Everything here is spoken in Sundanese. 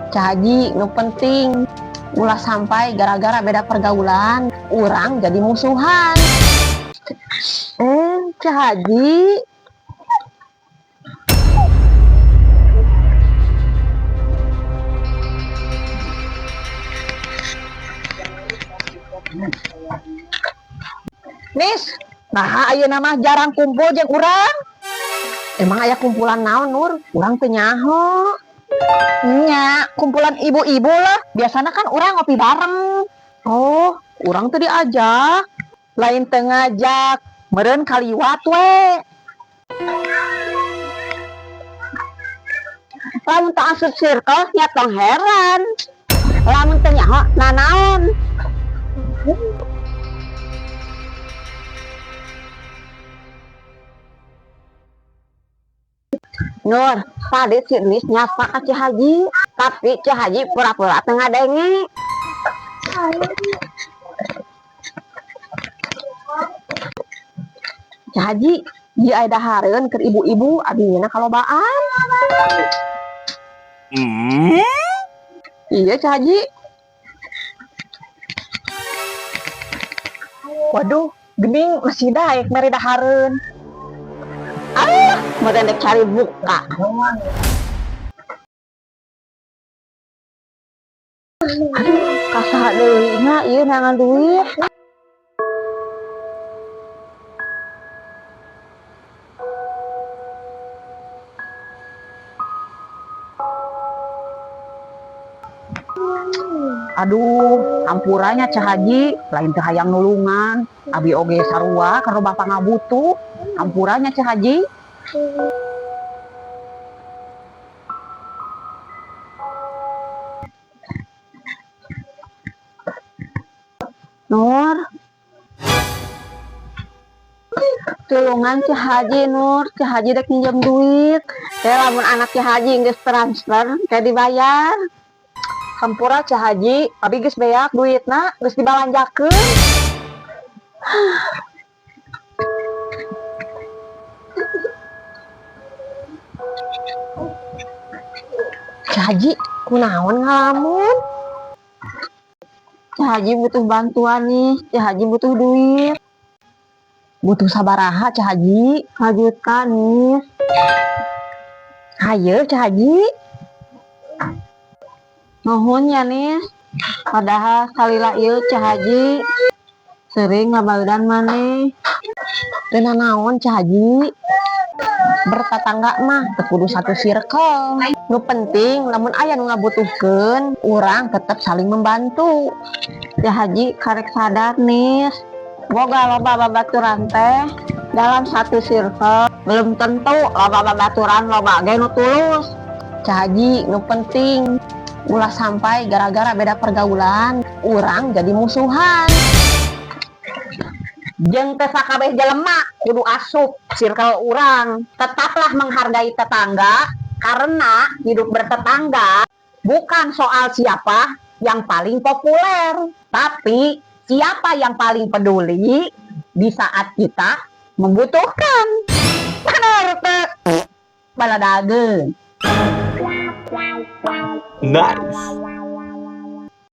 Ceu Haji, nu penting ulah sampai gara-gara beda pergaulan urang jadi musuhan. Eh, Ceu Haji. Nis, nah ayeuna mah jarang kumpul jeung urang. Emang aya kumpulan naon, Nur? Urang teu nyaho. Nya, kumpulan ibu-ibu lah. Biasanya kan urang ngopi bareng. Oh, urang teu diajak. Lain teu ngajak, meureun kaliwat we. Lamun teu asup circle nya tong heran. Lamun teu nyaho nanaon. Nur, tadi si Nis nyapa ke Ceu Haji, tapi Ceu Haji pura-pura teu ngadenge. Ceu Haji, ieu aya dahareun keur ibu-ibu, abi nyeuna kalobaan. Iya, Ceu Haji. Waduh, gening masih daek mere dahareun. Ah, mau dek cari buka. Aduh, ka saha deui nya ieu neangan duit. Aduh, hampura nya Ceu Haji, lain teu hayang nulungan. Abi oge sarua kalau bapak ngabutuh. Hampura nya, Ceu Haji. Nur. Tulungan Ceu Haji, Nur, Ceu Haji dek minjem duit. Teh lamun anak Ceu Haji geus transfer, teh dibayar. Hampura, Ceu Haji, abi geus beak duitna, geus dibalanjakeun. Ceu Haji, kunaon ngalamun? Ceu Haji butuh bantuan nih, Ceu Haji butuh duit. Butuh sabaraha, Ceu Haji? Sajuta nih. Hayo, Ceu Haji. Nuhun ya nih. Padahal salila ieu Ceu Haji sering ngabaludan maneh. Teu nanaon, Ceu Haji. Bertetangga mah teu kudu satu circle. Nu penting lamun aya nu ngabutuhkeun, urang tetep saling membantu. Ceu Haji karek sadar nih. Boga loba babaturan teh dalam satu circle belum tentu loba babaturan loba ge nu tulus. Ceu Haji, nu penting ulah sampai gara-gara beda pergaulan urang jadi musuhan. Jeung teu sakabeh jelema kudu asup circle urang. Tetaplah menghargai tetangga karena hidup bertetangga bukan soal siapa yang paling populer, tapi siapa yang paling peduli di saat kita membutuhkan. Bener teu? Baladageun. Nice.